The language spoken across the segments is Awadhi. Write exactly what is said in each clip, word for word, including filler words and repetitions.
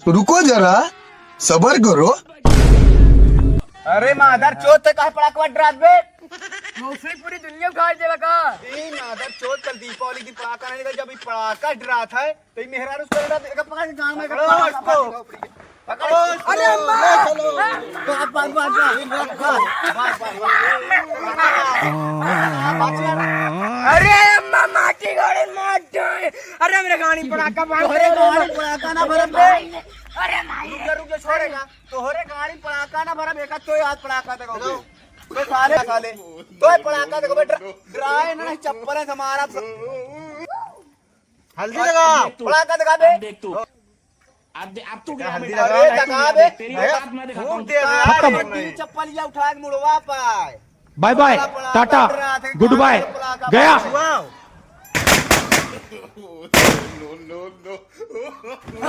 रुको जरा, सबर करो। अरे मादर चोद, ते काहे पड़ाकवा डरात बे? मौसी पूरी दुनिया उखाड़ देबा का? ए मादर चोद, कल दीपावली की पड़ाका नहीं निकल, जब ई पड़ाका डरात है, तो ई मेहरारू उसको डरा देगा, पकड़ के गांव में पकड़ो पड़ाका इसको। पकड़ो इसको। अरे अम्मा! ले चलो। भाग, भाग, भाग, भाग। भाग, भाग, भाग। अरे अम्मा, माटी गोड़े मार दे। अरे हमरे गाड़ी पड़ाका बांध तोहरे दे। गाड़ी पड़ाका ना भरब बे। अरे माई। रुक जा, रुक जा, छोड़ेगा। तोहरे गाड़ी पड़ाका ना भरब, एका तो याद पड़ाका देखो। तो साले, साले। तो पड़ाका देखो बे, डर-, डराए ना, नहीं चप्पल है हमारा। हल्दी लगा। पड़ाका दिखा बे। अब दे-, अब तू गया हल्दी बेटा। लगा। अरे, दिखा बे। तेरी औकात मैं दिखाता हूँ। फूंक दे यार, खत्म। एक दिन चप्पलिया उठा के मुड़वा पाए। बाय बाय, पड़ाका टाटा, बंद रहा था, गुड बाय, पड़ाका गया। बंद रहा।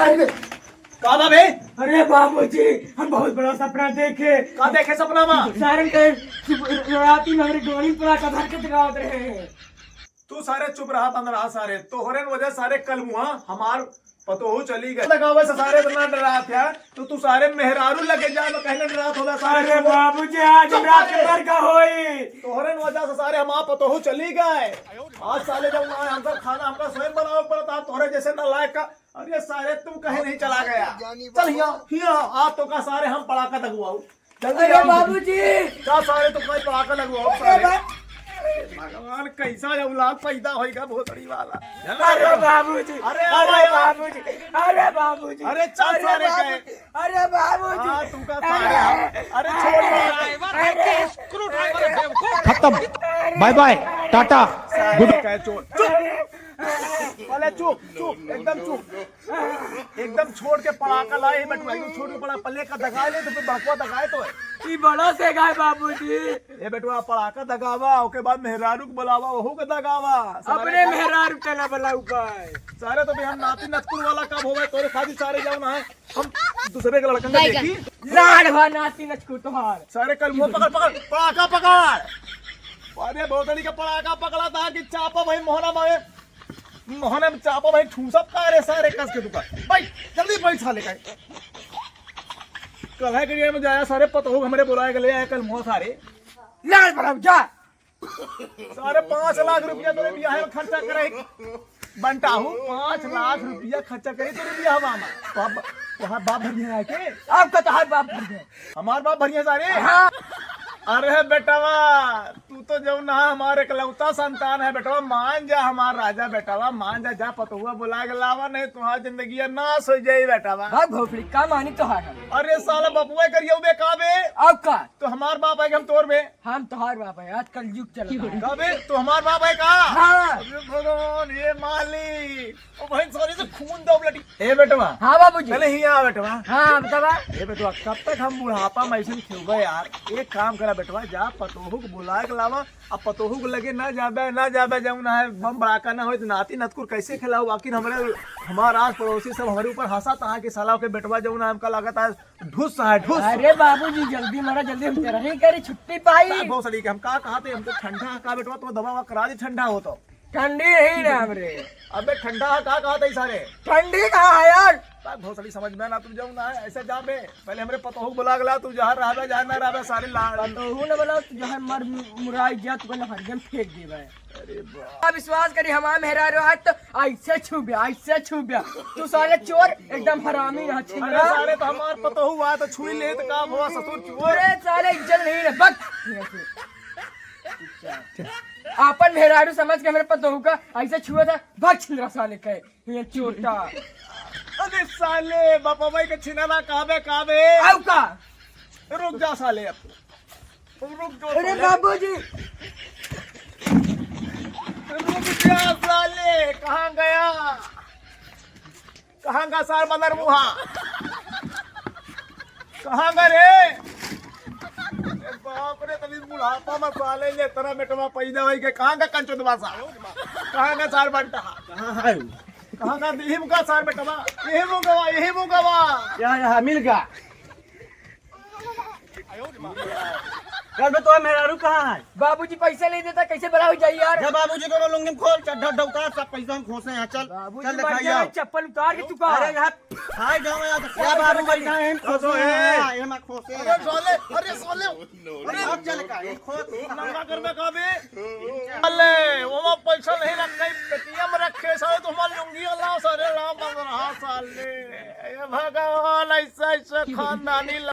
अरे, का बा बे? अरे बाबूजी, हम बहुत बड़ा सपना देखे। का देखे सपना मा? सारन के राती में हमरे गोली पड़ाका धर के दिखावत रहे। तू सारे चुप रहा, बंद रहा सारे। तोहरे वजह सारे कल मुहा हमार पतोहू चली गए। लगावे से सारे इतना डरात है, तो तू सारे मेहरारू लगे जा, तो कहने डरात होला सारे। अरे बाबूजी, आज हम रात के मर का होई? तोहरे वजह से सारे हमार पतोहू चली गए। आज साले जब ना हमका खाना हमका स्वयं बनावे पड़ता, तोहरे जैसे नालायक का। अरे सारे तू कहीं नहीं चला गया। चल हिया, हिया, आज तो का सारे हम पड़ाका दगवाऊ। जल्दी अरे आओ। बाबूजी। का सारे तो कोई पड़ाका लगवाओ अरे सारे। बा- भगवान कैसा औलाद पैदा होइगा भोसड़ी वाला। अरे बाबूजी। अरे अरे बाबूजी। अरे बाबूजी। अरे चल अरे सारे बाबूजी। कहे। अरे बाबूजी। हाँ, तुमका सारे हम। अरे छोड़ दो। ड्राइवर है कि स्क्रू ड्राइवर है, बेवकूफ। खत्म। Bye bye. टाटा। गुड। कहे चोर। चुप। पहले चुप, चुप, एकदम चुप। एकदम छोड़ के पड़ाका लाए ही बेटवा, एकदम छोड़ के पड़ा, पल्ले का दगाए ले तो फिर बड़कवा दगाए तो है। ई बड़ा से गाय बाबूजी। ए बेटवा, पड़ाका दगावा, ओके बाद मेहरारू के बुलावा, ओहू के दगावा। सारे अपने का मेहरारू के ना बुलाऊ पाए। सारे तो भी हम नाती नतकुर वाला कब होवे, तोरे खातिर सारे जाओ ना है। हम दूसरे के लड़कन का देखी। लाड़ भा नाती नतकुर तोहार। सारे कल मुंह पकड़, पकड़, पड़ाका पकड़। अरे भोसड़ी का पड़ाका पकड़ा था कि चापा भाई मोहना मारे। मोहने में चापा भाई ठूसब का रे सारे कस के दुकान। भाई, जल्दी बैठ साले का। कल है कि में जाया सारे पतोहू हमरे बुलाए के ले आए कल मुंह सारे। लाल बराबर जा। सारे पाँच लाख रुपया तोरे बियाह में खर्चा करे। बंटाहू, पाँच लाख रुपया खर्चा करे तोरे बियाह में। बाप, तोहार बाप भरिया है के? आपका तोहार बाप भरिया है। हमार बाप भरिया सारे? हाँ। अरे बेटवा, तू तो जौन है हमार एकलौता संतान है बेटवा, मान जा हमार राजा बेटवा, मान जा, जा पतोहुआ बुला के लावा, नहीं तुम्हार जिंदगी नाश हो जाई बेटवा। भाग भोसड़ी, का मानी तोहार हम? अरे साला बपुआ करियो बे का बे? अब का? तो हमार बाप है कि हम तोर बे? हम तोहार बाप है, आजकल युग चल रहा है। का बे? तो हमार बाप है का? हाँ। अरे भगवान, ये मालिक। ओ भाई, सॉरी से खून दो ब्लडी। ए बेटवा। हाँ बाबूजी। पहले ही आ बेटवा। हाँ, बतावा। ए बेटवा, कब तक हम बुढ़ापा में ऐसे खेलबे यार? एक काम करा बेटवा, जा पतोहू को बुला के लावा। अब पतोहू के लगे ना जाबे, ना जाबे, जौन है बम भड़ाका ना होई तो नाती नतकुर कैसे खेलाऊ? आखिर हमरे, हमार आस पड़ोसी सब हमरे ऊपर हंसा तहा कि साला के बेटवा जौन है हमका लागत है ढुस है, ढुस। अरे बाबूजी, जल्दी मरा, जल्दी हम तेरा ही करी छुट्टी पाई। का भोसड़ी के हम का कहा थे, हमको ठंडा का बेटवा तो दवा ववा करा दे, ठंडा हो तो। ठंडी नहीं ना हमरे। अबे ठंडा है, का कहा था सारे? ठंडी कहाँ है यार? का भोसड़ी समझ में ना, तू जाऊ ना है, ऐसे जा बे। पहले हमरे पतोहू बुला के ला, तू जहाँ रहबे, जहाँ ना रहबे, सारे ला। पतोहू न बुलाओ, तू जहाँ मर मुराई जा, तू कहना हरदम फेंक देबे। अरे बाप। अब विश्वास करी, हमार मेहरारू आज तो ऐसे छुबिया, ऐसे छुबिया। तू साले चोर, एकदम हरामी रहा, अरे छिनरा। सारे तो हमार पतोहू आ तो छुई ले तो का भवा ससुर चोर। अरे साले इज्जत नहीं रे, बक। आपन मेहरारू समझ के हमरे पतोहू का ऐसे छुआ था, भाग छिनरा साले के, ये चोटा। अरे साले, बापा भाई के छिनरा कहबे, कहबे। आउ का? रुक जा साले अब। रुक जो अरे साले। बाबूजी। रुक जा साले, कहाँ गया? कहाँ का सार बंदर मुहा? कहाँ का रे? अरे बाप रे, तनी बुढ़ापा में साले ले तरह बेटवा पैदा होई के कहाँ का कंचो दबा सा? कहाँ का सार बंटा? कहाँ है? कहाँ का इही मुका सार बेटवा? इही मुकवा, इही मुकवा। यहाँ, यहाँ मिल गया। कल में तोर मेहरारू कहाँ है? बाबूजी पैसा नहीं देता, कैसे बड़ा हो जाई यार? जा बाबूजी को लुंगी में खोल, चड्ढा उतार, सब पैसा हम खोसे हैं। चल, बाबूजी चल मर दिखाई गया, आओ। चप्पल उतार के तू का? अरे यार, हाय जाओ यार, क्या बाबू भाई, कहाँ है? हम खोसे हैं, ये मैं खोसे हैं। अरे साले, अरे साले, अरे अब चल का, ये खोस। नंगा कर में का बे? अले, वो पैसा नहीं रखा, पेटिया में रखे, साले तो हमारी लुंगी वाला, साले राम बन रहा, साले। ए भगवान, ऐसा, ऐसा खानदानी